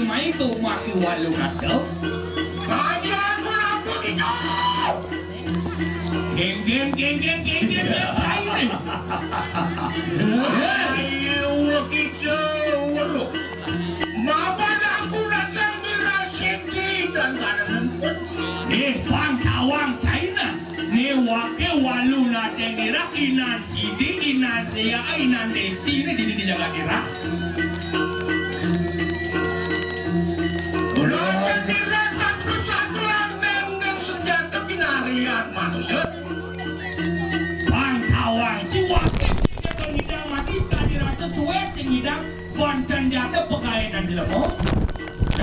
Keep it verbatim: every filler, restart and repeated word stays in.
Mai ka umah Ki Walu Nata. Kajian pun apa kita? Geng, geng, geng, geng, geng, geng, geng, cai ni. Ayo kita urus. Mapan aku datang di Rasiki dan kanan. Eh, Bang Tawang China. Ni wake Walu Nata ngira inan Sidi, inan Ria, inan Desti ni di, di jaga ngira. Udah ngira takut satu yang neng senjata kinarian manusia. Bang Tawang, ci wake sing ngidang mati sekali rasa suet sing ngidang kon senjata pegawai dan jelema.